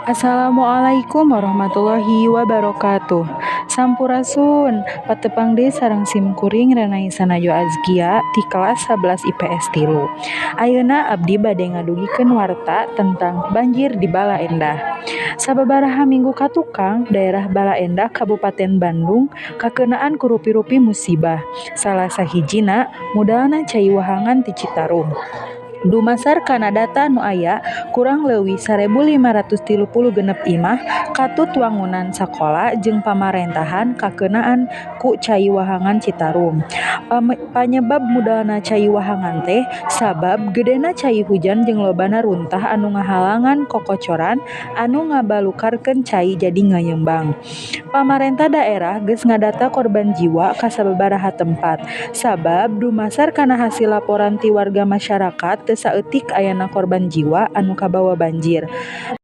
Assalamualaikum warahmatullahi wabarakatuh. Sampurasun, patepang deui sareng sim kuring Renaisa Najwa Azkia ti kelas 11 IPS 3. Ayeuna abdi bade ngadugikeun warta tentang banjir di Baleendah. Sababaraha minggu katukang, daerah Baleendah, Kabupaten Bandung, kakeunaan ku rupi-rupi musibah. Salah sahijina mudalna cai wahangan ti Citarum. Dumasar kana data nu aya, kurang leuwih 1536 imah katut wangunan sakola jeung pamarentahan kakeunaan ku cai wahangan Citarum. Panyebab mudalna cai wahangan teh sabab gedena cai hujan jeung lobana runtah anu ngahalangan kokocoran anu ngabalukarkeun cai jadi ngayeumbang. Pamarentah daerah geus ngadata korban jiwa ka sababaraha tempat, sabab dumasar kana hasil laporan ti warga masyarakat teu saeutik ayana korban jiwa anu kabawa banjir.